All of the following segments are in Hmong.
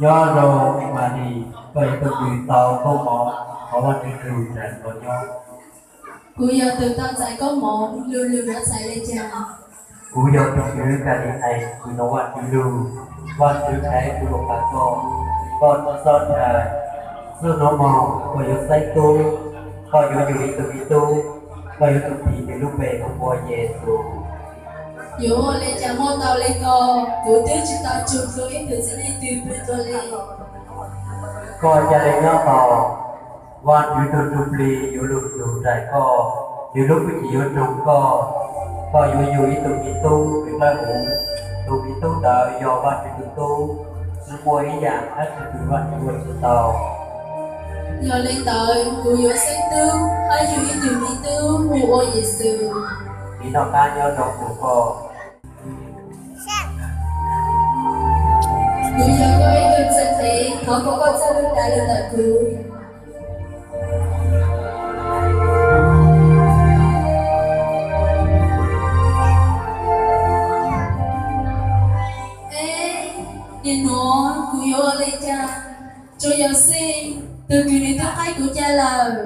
Nyob zoo Malis, koj yog tus twg tau koob hmoov qhov Vajtswv tug nraim koj nyob? Kuv yog tus tau txais koob hmoov, lug lug yuav txhais le caag? Kuv yog tus twg kag li ees, kuv nug Vajtswv lug, Vajtswv qhia kuv lug qha koj, koj tsi xob ntshai. Txij nub moog koj yuav xeeb tub, koj yuav yug ib tug me tub, koj yuav tsum tis nws lub npe hu ua Yexus. Yuav ua le caag muaj tau le ko? Kuv twb tsi tau tsug dlua ib tug txiv neej twg pw dlua le. Koj ca le nyob tau, Vajtswv tug Ntsuj Plig yuav lug nrug nraim koj, nws lub hwj chim yuav roog koj, koj yuav yug ib tug me tub npe dlawb huv. Tus me tub ntawd yog Vajtswv tug tub, tsi muaj ib yaam dlaab tsi kws Vajtswv ua tsi tau. Yog le ntawd kuv yuav xeeb tub hab yug ib tug me tub hu ua Yexus. Ib noj qab nyob zoo rua koj. Kuv yog koj ib tug txhais tes, thov kom koj txhaj lug dav lug ntawm kuv. Eb, nim nuav kuv yuav ua le caag? Tsuas yog Xeeb, tug kws nws tub qaib kuv ca lawm.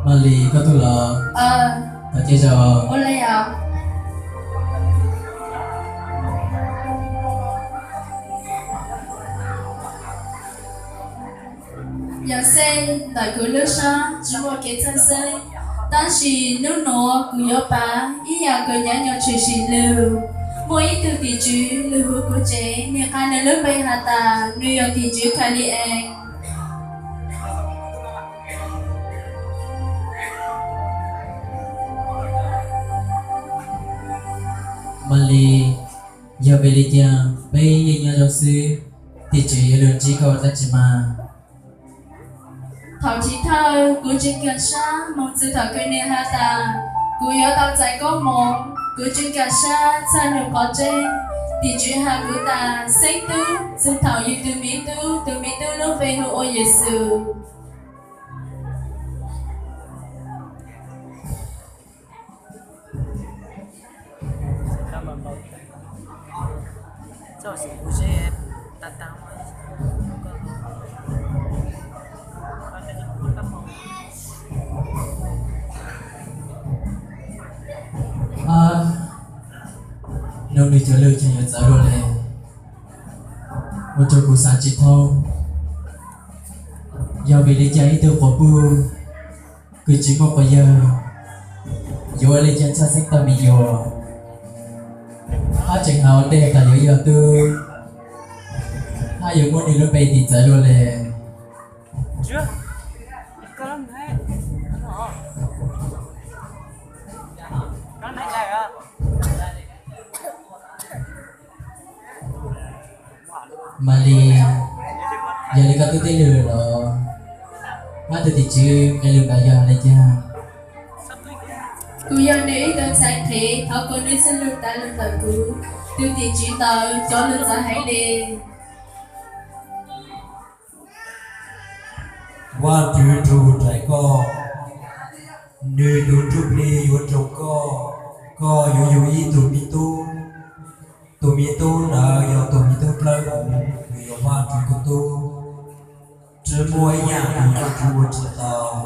Malis, koj tuaj los? Ua le os. Yog Xeeb, ntawm kuv lub sab tsi muaj kev txhawj xeeb, tab sis nub nuav kuv yuav pav ib yaam kws nyav nyuas tshwm sim lug. Muaj ib tug tim tswv lug huv kuv tsev, nwg qha nwg lub npe has tas nwg yog tim tswv Kali-ees. Malis, yog vim le caag peb yeej nyob zoo xwb, tim tswv yuav lug ntsib koj dlaab tsi mas? Thaum chiv thawj kuv tsi nkaag sab moog txug thaum kws nwg has tas kuv yuav tau txais koob moov, kuv tsi nkaag sab txhaj nug qhov tseeb. Tim tswv has kuv tas xeeb tub txug thaum yug tug miv tub, tug miv tub lub npe hu ua Yexus. Nub nwg cov lug tseem yuav txawv dlua le, ua rua kuv xaav tsi thoob. Yog vim le caag ib tug quas puj kws tsi muaj quas yawg yuav ua le caag txhaj xeeb tau me nyuam, hab tseem has ua ntej tas yuav yog tub, hab yuav muab nwg lub npe tis txawv dlua le. Malis, yog le koj tub teb lug lawm los? Hab tug tim tswv qee lug ntawd yog le caag? Kuv yog nwg ib tug ntxhais qhev, thov kom nwg txhaj lug dav lug ntawm kuv. Tug tim tswv ntawd cov lug ntxhais heev le. Vaajtswv tug nraim koj, nwg tug ntsuj plig yuav roog koj, koj yuav yug ib tug me tub. Tug me tub ntawd yog tug me tub dlawb huv, nwg yog Vaajtswv tug tub. Tsi muaj ib yaam kws Vaajtswv ua tsi tau.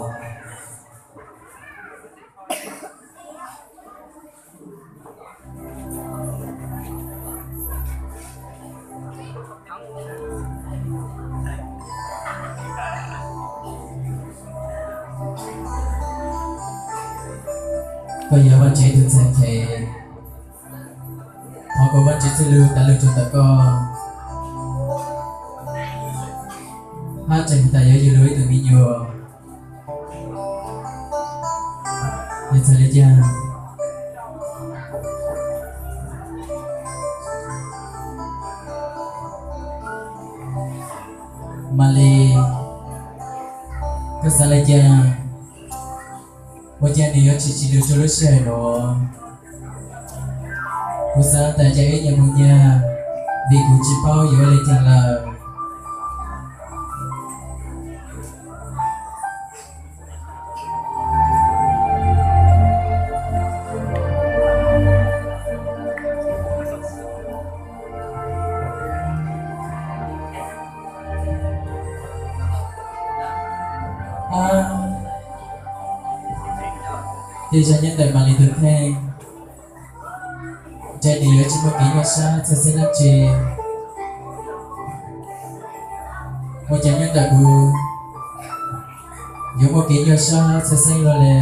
Koj yog Vaajtswv tug ntxhais qhev, thov kom Vaajtswv txhaj lug dav lug rua ntawm koj, hab tseem tas yuav yug lug ib tug me nyuam. Yog txhais le caag? Malis, koj xav li cas? Ua cas nws yuav tsis tsis lus rau lub sij hawm no? Kuv xav tas cas ib nyuag mus nyuag, vim kuv tsis paub yuav ua li cas lawm. Tej zaum nyob ntawm Malis tus kheej, ntshe nws yuav tsis muaj kev nyuaj sab txhawj xeeb dab tsi. Ua cas nyob ntawm kuv yuav muaj kev nyuaj sab txhawj xeeb luaj li?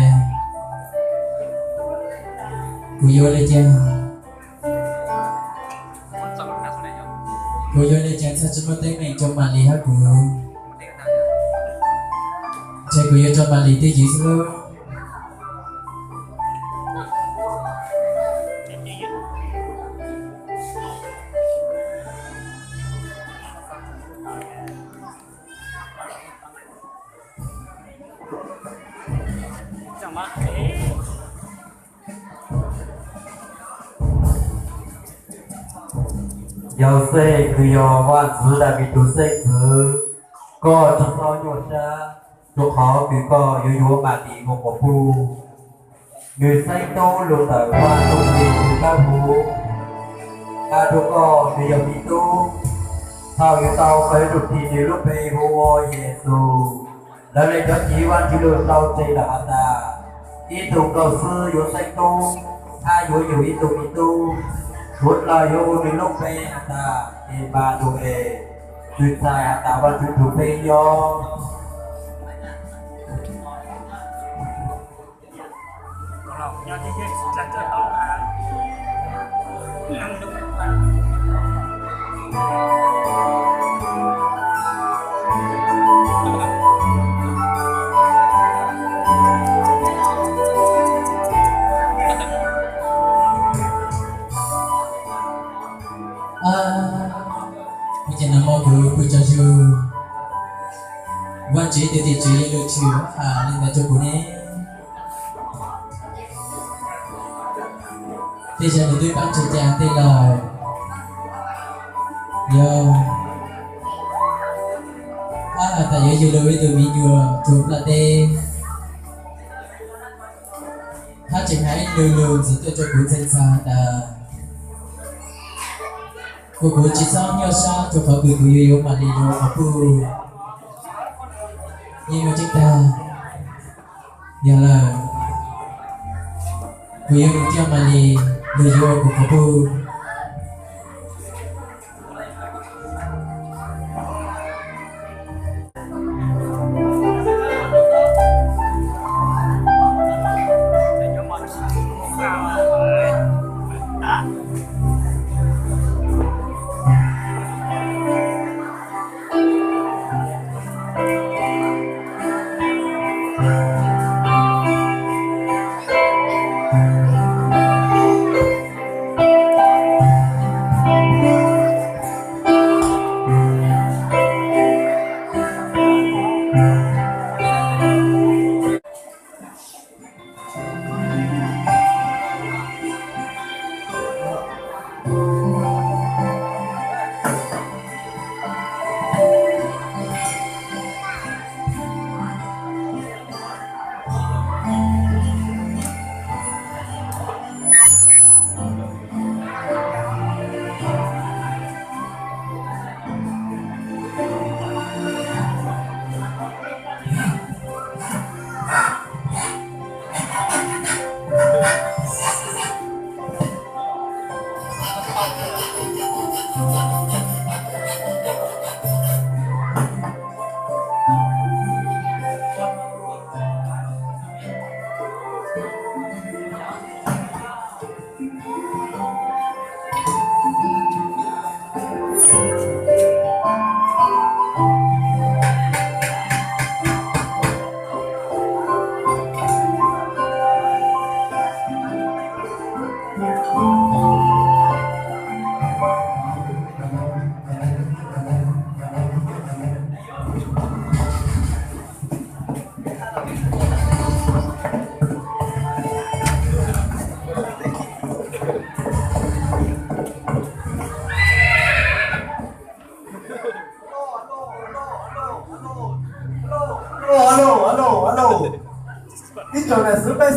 Kuv yuav ua li cas? Kuv yuav ua li cas txhaj tsis muaj teeb meem rau Malis hab kuv? Ntshe kuv yuav rau Malis twj ywm xwb lauj. Yauxej, kws yog Vaj Ntxwv Daviv tus xeeb ntxwv, koj tsis txhob nyuaj sab, rua qhov kws koj yuav yuav Malis ua quas puj. Nws xeeb tub lug ntawm Vaj Ntxwv Daviv tus dawb huv, has rua koj nws yog me tub. Thaum yug tau koj yuav tsum tis nws lub npe hu ua Yexus. Lawv le cov txiv Vaj Ntxwv Lug sau tseg lawm has tas, ib tug nkauj xwb yuav xeeb tub, hab yuav yug ib tug me tub. Suav dlawg yuav hu nws lub npe has tas Emanues, txwv txhais has tas Vaj Ntxwv Lug peb nyob. Ua cas nag hmo kuv pw tsaug zug, Vaj Ntxwv tus tim tswv yuav lug tshwm ua li ntawd rua kuv ne? Tej zag nws twb paab ntshai ca tej lawm. Yog, ab has tas yuav yug lug ib tug me nyuam rua plaj teb, hab tseem has ib lu lug ntxiv tuaj rua kuv txhais txhais tas, kuas kuv tsis txhob nyuaj sab rua qhov kws kuv yuav yuav Malis lug ua quas puj. Yeej muaj tseeb tag. Yog lawm, kuv yuav mus coj Malis lug yuav ua kuv quas puj.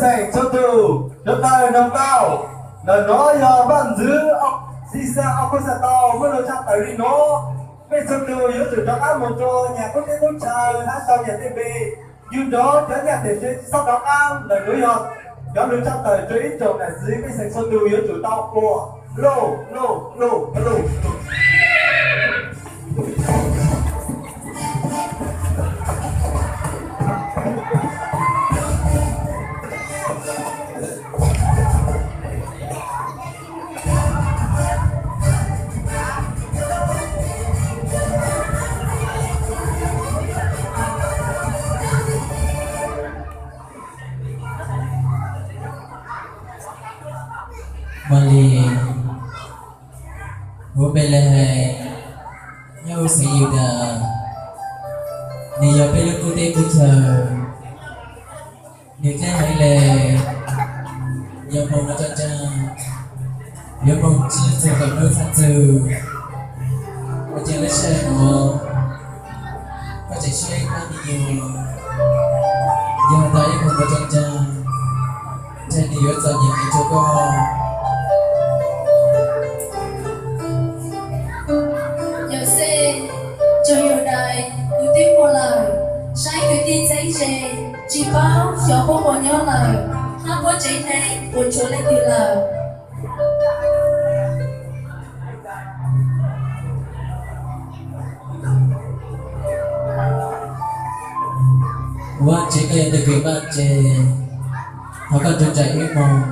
Txhua tus, cov ntawm no tau, ntawm no yog vaj ntxwv Xib Xas Au Khuj Xas Tau muaj lus tshaj tawm li no. Peb txhua tus yuav tsum rov qab mus rau nyam qub teb qub chaw hab sau nyam tej npe, yug nrov cov nyaj tem se tsis txhob rov qab. Ntawm nuav yog cov lus tshaj tawm rau ib tsoom nam txiv pej xeem txhua tus yuav tsum tau ua. Lauj, lauj, lauj, lauj, lauj. Ua li, huv peb le hais, nyob huv xeev Yudas, nws yog peb lub qub teb qub chaw. Nws dleb heev le, yog moog ua tso ntsaag, yuav moog tsi txug thaum nub txhaj txug. Ua caag lub sij hawm nuav, koj tseem sib dab me nyuam, yog tau ib moog ua tso ntsaag, ntshai nws yuav txom nyem heev rua koj. Yauxej, Tsuag Yudais, kuv twb muaj lawm, saib kwv tij txheeb ze, tsis paub xyov puab puas nyob lawm, hab puab tsev neeg puas tshuav leej twg lawm. Vaajtswv, koj yog tug kws npaj tseg, thov koj rua nraim wb moog.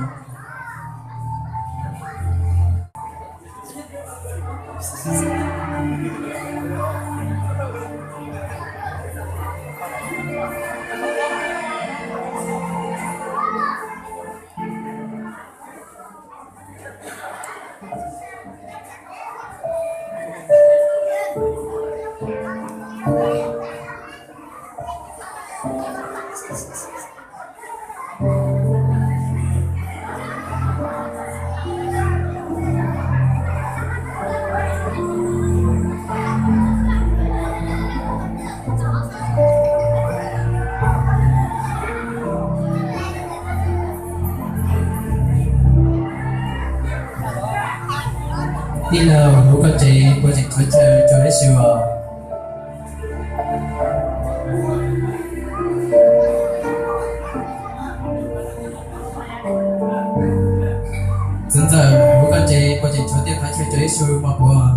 Tij laug, huv koj tsev puas tseem tshuav chaw rua wb su os? Txwv ntxawm, huv koj tsev puas tseem tshuav tej qhov chaw rua wb su mog puas?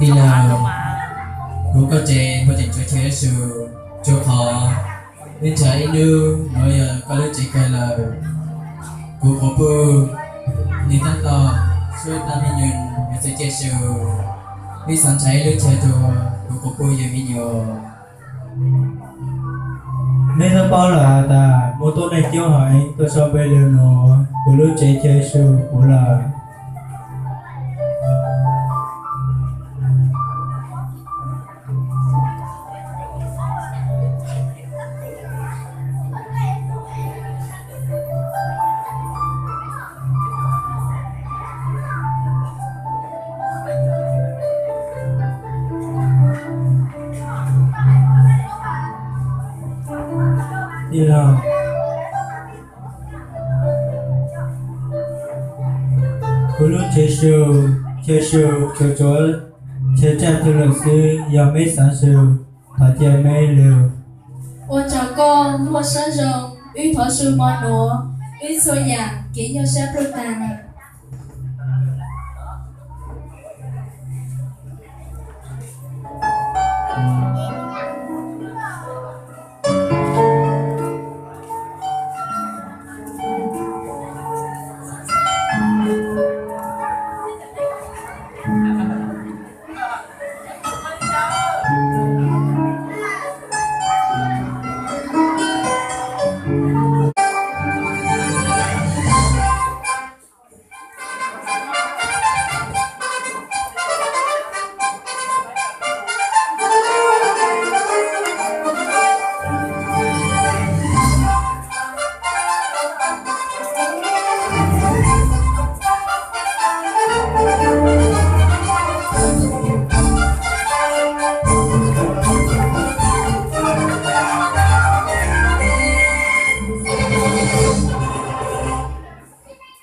Tij laug, huv koj tsev puas tseem tshuav chaw wb su? Rua qhov wb nrhav ib hnub nuav yog koj lub tsev kawg lawm. Kuv quas puj nwg tab tom suab dab me nyuam yuav txug caij su, wb xaav nrhav ib lub chaw rua kuv quas puj yug me nyuam. Neb twb paub lawm has tas muaj tuab neeg coob heev tuaj sau npe lug nuav kuv lub tsev chaw su puv lawm. Tij laug, kuv lub tsev su, chaw su, chaw tsuav, chaw tsaij chaw lwm xwb, yog meb xav su, thov cia meb lug. Ua tsaug koj muaj sab zoo, wb thov su mo nuav, wb txhua yaam kev nyuaj sab pluj taag.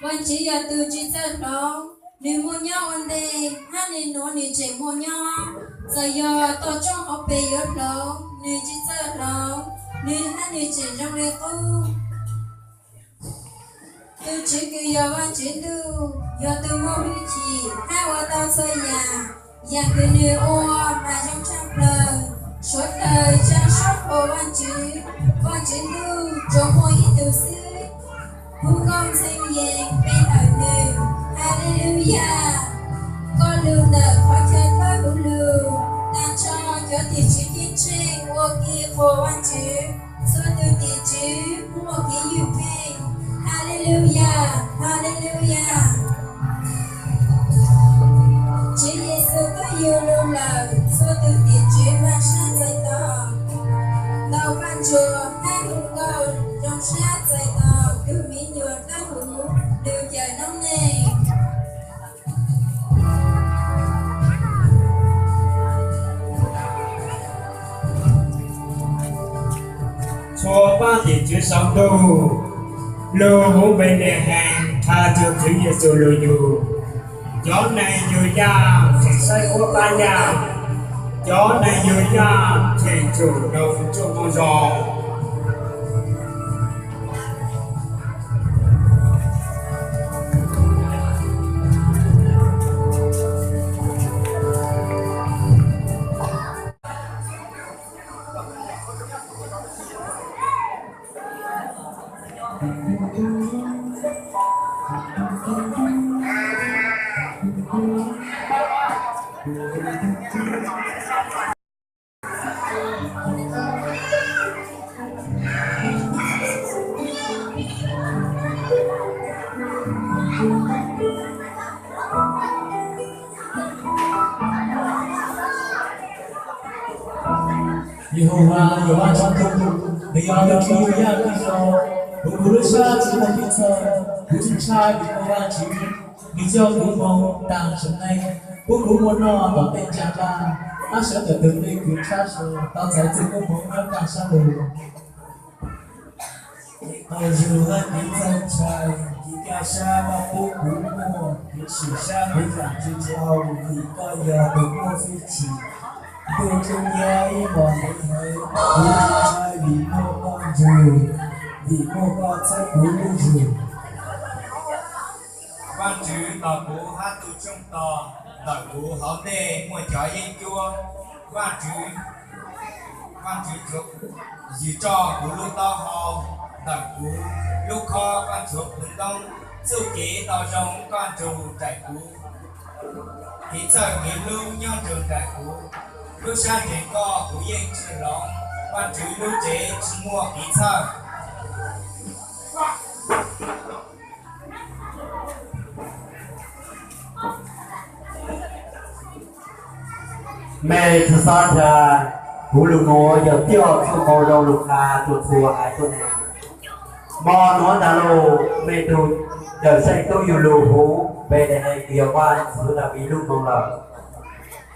Vaajtswv yog tug tsi txawj hloov, nwg muaj nyob ua ntej hab nwg nuav nwg tseem muaj nyob. Txawm yog toj roob hauv pes yuav hloov, nwg tsi txawj hloov, nwg hab nwg tseem zoo le qub. Tug Tswv kws yog Vaajtswv Ntuj, yog tug muaj hwj chim hab ua tau txhua yaam. Yaam kws nwg ua mas zoo tshaj plawg. Suav dlawg ca suab qhuas Vaajtswv, Vaajtswv Ntuj tsuas muaj ib tug xwb. Hu nkauj ntxhee yees pe hawm nwg. Haleluyas. Koj lug ntawm qhov chaw dlawb huv lug, taag nrho cov tim tswv ceeb tsheej ua ke qhuas Vaajtswv. Txhua tug tim tswv muaj kev ywj pheej. Haleluyas, haleluyas. Tswv Yexus tub yug lug lawm, txhua tug tim tswv npaj sab txais tos, ntaus qaab ntsuas hab hu nkauj zoo sab txais tos tug miv nyuas dlawb huv lug cawm noob neej. Txhua paab tim tswv saum ntuj lug huv Npelehees qha rua Tswv Yexus lug yug. Cov neeg yug yaaj tseem saib huab paab yaaj, cov neeg yug yaaj tseem tsum noo tsuj moo zoo. Yehauvas yog Vaajtswv tug, nws yog tug tsi yug yaaj tsi zoo. Kuv, kuv lub sab tsi muaj kev txhawj, kuv tsi ntshai vim muaj Vaajtswv. Nws coj kuv moog taag sim neej, pub kuv muaj noj tom ntej ntsa dlaa, hab sawv tawm tug dlej kws ntshab se tau txais txuj koob moov nyob taag sab lug. Qaug zug hab kev txhawj ntshai, kev kaj sab Vaajtswv pub kuv muaj kev sim sab kuv zaam tsi tsi tau, vim koj yog tug muaj hwj chim. Ntuj txuj ntiab ib mos ntev heev, kuv tsi ntshai vim muaj koj nrug, vim muaj koj txhawb kuv lub zug. Vaajtswv tos kuv hab tug tshooj tog ntawm kuv hauv ntej muaj cov yeeb ncuab. Vaajtswv, Vaajtswv tsuav yws tsoj kuv lub taub hau, ntawm kuv lub khob Vaajtswv puv ntoob. Txuj kev tau zoo koj nrug nraim kuv, kev txhawj kev hlub nyob nrug nraim kuv. Lub sab nreeg koj kuv yeej tsi hloov, Vaajtswv lub tsev tsi muaj kev txhawj. Mej tsi xob ntshai, kuv lug nuav yog coj txuj moo zoo lug qha rua txhua haiv tuab neeg. Mo nuav ntaag lug, mej tug Cawmseej tub yug lug huv Npelehees kws yog Vaajtswv Daviv lub moog lawm.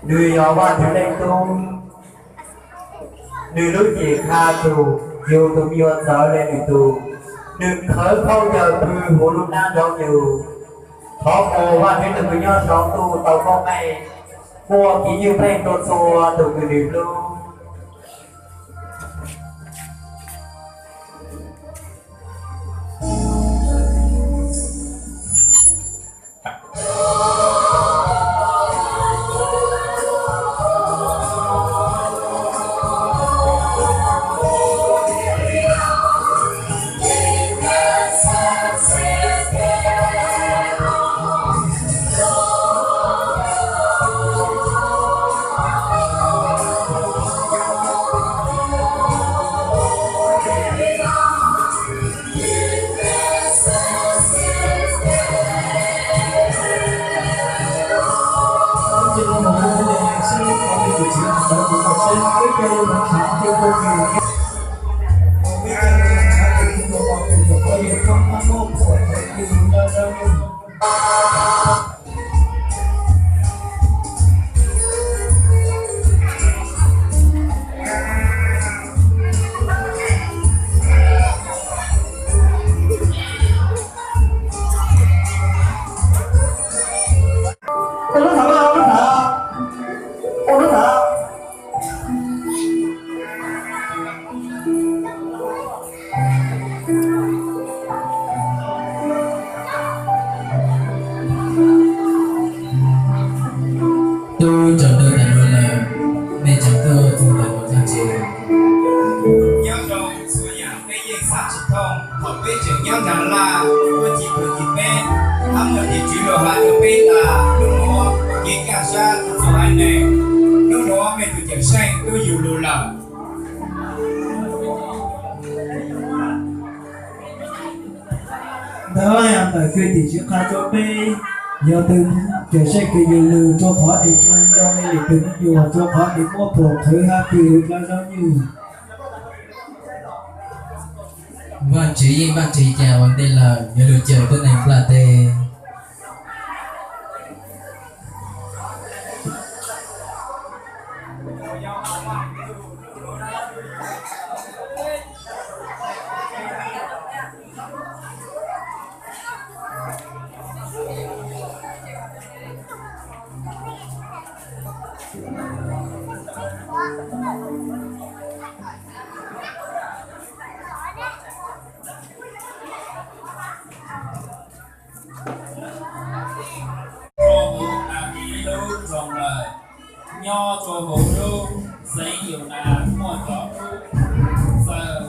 Nwg yog Vaajtswv Leej Tub. Nwg lub cim qha txug Yus tus me nyuam txawv le nws tus, nws khawv khaub ncaws pw huv lub hnab nraud yus. Thov ua Vajtswv tus kws nyob saum ntuj tau koob meej, muaj kev ywj pheej rau txhua tus kws nws hlub. Tub tsaus ntuj tas luag lawm, nej tseem tuaj txog ntawm no tag tsev. Nyob zoo txhua yam peb yeej xav tsis thooj, thaum peb tseem nyob nram laj, muaj ci pw ci peb, hab muaj tis tswv luag has rau peb tas hnub nuav kev kaj sab txhua haiv neeg, hnub nuav mej tus cawm seej tuaj yug lug lawm. Ntawd yog ntawm kws tim tswv qha rua peb, yog tus cawm seej kws yug lug rua qhov es zoo le lwm tus me nyuam rua qhov es muab phom qhwv hab pw ua dlaab zaub nyuj. Vaajtswv yeej vaaj tsev ca ua ntej lawm, yog lug cawm tuab neeg nplaj teb. Rua huv Nas Kis lub nroog lawm, nyob rua huv lub xeev Yudas muaj cov tub txawj,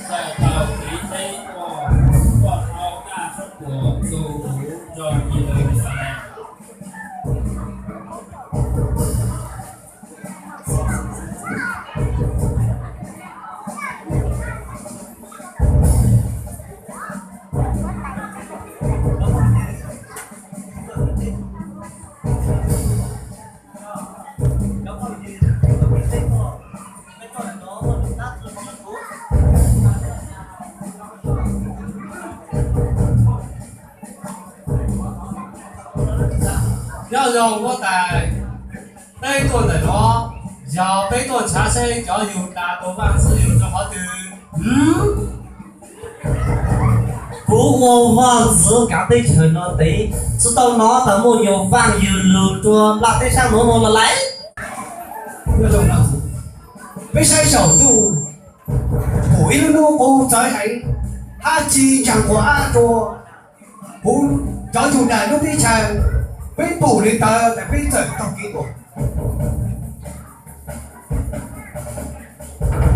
txawj taug kev teb tuaj, tuaj rau Daj Sab Puam tu huv nroog Yeluxalees. Nyob zoo huab tais, peb tuaj ntawm no yog peb tuaj nrhav saib cov Yudas tus vaaj ntxwv yug rua qhov twg. Kuv ua vaaj ntxwv kaav teb chaws no tes tsi tau nov tas muaj nyuas vaaj yug lug rua nplaj teb sab nuav nuav los lawm. Peb saib saum ntuj, pum ib lub nub qub txawv heev, hab tsi ntsaag quas ab rua huv cov Yudas lub teb chaws. Peb pum le ntawd tas peb txawm taug kev tuaj.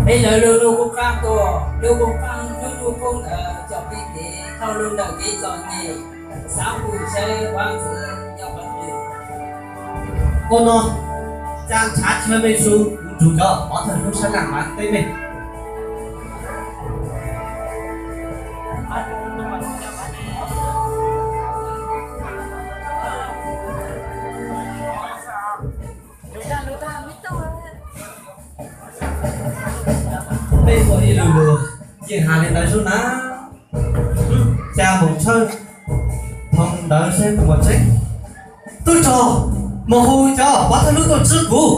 Peb lawv lub nub qub qaab tuaj, lub nub qub qaab, lub nub qub ntawd coj peb kev dhau lug ntawm kev txom nyem, xaav pum saib vaaj ntxwv nyob qhov twg. Ua no, ca nrhav chaw mej su, kuv nrug cov pov thawj hlub sab laaj mas teb mej. Peb ua ib lug lug, yeej has le ntawd sub na. Ca moog tshawb thoo ntawd saib puas tseeb. Tub rog, moog hu cov pov thawj hlub tuaj tswb kuv.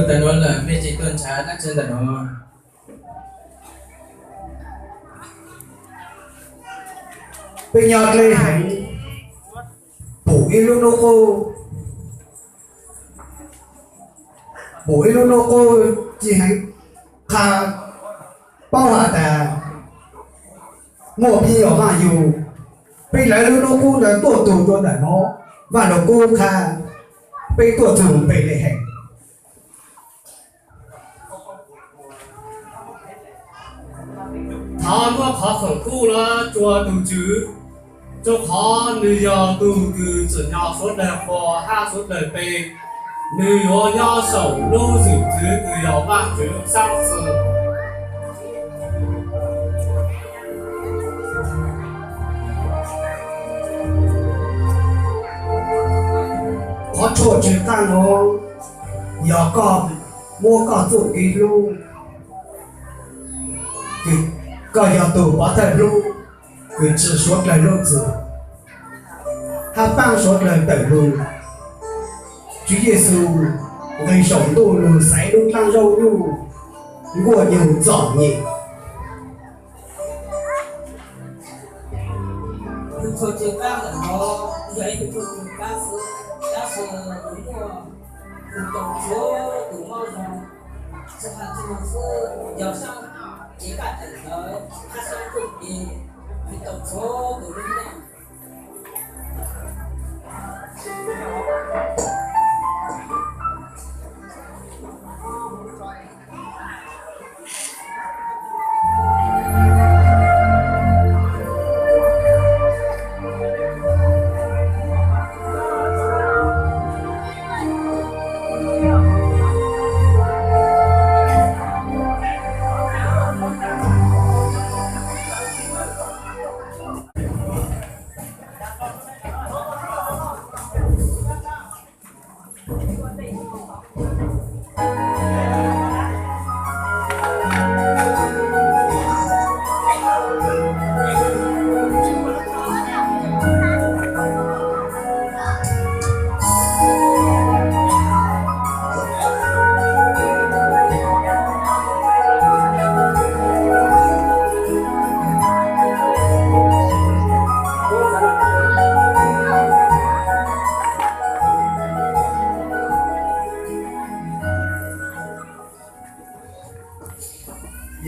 Ntawm nuav lawm, mej tseem tuaj nrhav dlaab tsi ntawm nuav? Peb nyob dleb heev, pum ib lub nub qub, pum ib lub nub qub ci heev, qha paub has tas muaj pib yog Vaaj Yug. Peb lawv lub nub qub ntawd tuaj txug rua ntawm nuav, Vaaj Lug Kub qha peb tuaj txug Npelehees. Thov muab qhov khoom kuj los rua tug Tswv, rua qhov nwg yog tug kws tsim nyog suav dlawg qhua hab suav dlawg pe. Nwg yuav nyob saum lub zwm txwv kws yog Vaajtswv saab txwv. Qhov tshuaj tsw qaab nuav yog koj muab koj txuj kev hlub, koj yog tug pov thawj hlub kws tsi suav dlawg lub txim hab paab suav dlawg tawm lug. Tswv Yexus nqis saum ntuj lug xaiv lub dlaab zaub nyuj nkuaj nyug txom nyem. Txhua txhua qaab ntawm nuav yog ib txhua txhua qaab xwb, tab sis muaj tug tau txhua tus mob zoo, tsi has tsi moog xwb, yog saab kev kaj tawm ntawd hab saab ntuj ces tau txhua tus lub neej.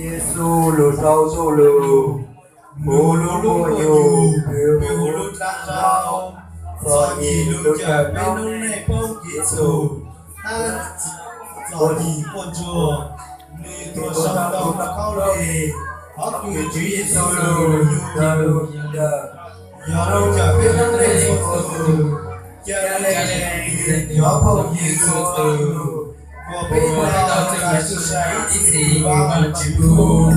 Yexus lug sau txuj lug, kuv lub quas nyuj pw huv lub dlaab zaub. Txom nyem lug caw peb noob neej paub kev txhum hab txom nyem quaj ntsuag, nwg tuaj sau tau khaub lig, thov kws Tswv Yexus lug yug nwg lug yug lawm. Yog lug caw peb noob neej txhua tug, ca le lees nwg cov phooj ywg txhua tug, kuas peb tau txais txuj sa ib txhis kws Vaajtswv pub.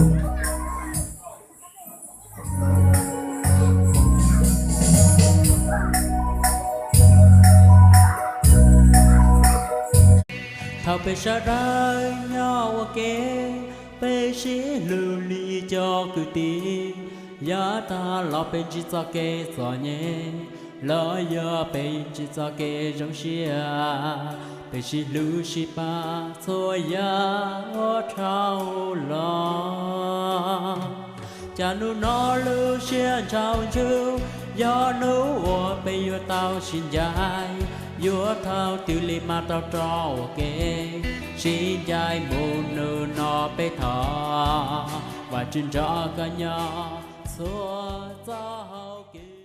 Thaum peb sawv daws nyob ua ke, peb sib hlub li cov kwv tij, yav tag los peb ntsib txoj kev txom nyem, los yog peb ntsib txoj kev zoo siab, peb sib hlub sib pab txhua yam uas dhau los. Cas nub no lub siab ntshaus ntsug, yog nub uas peb yuav tau sib ncaim, yuav thaum twg li mas tau rov ua ke, sib ncaim mus nub no peb thov, Vaajtswv nrog koj nyob txhua txoj hauv kev.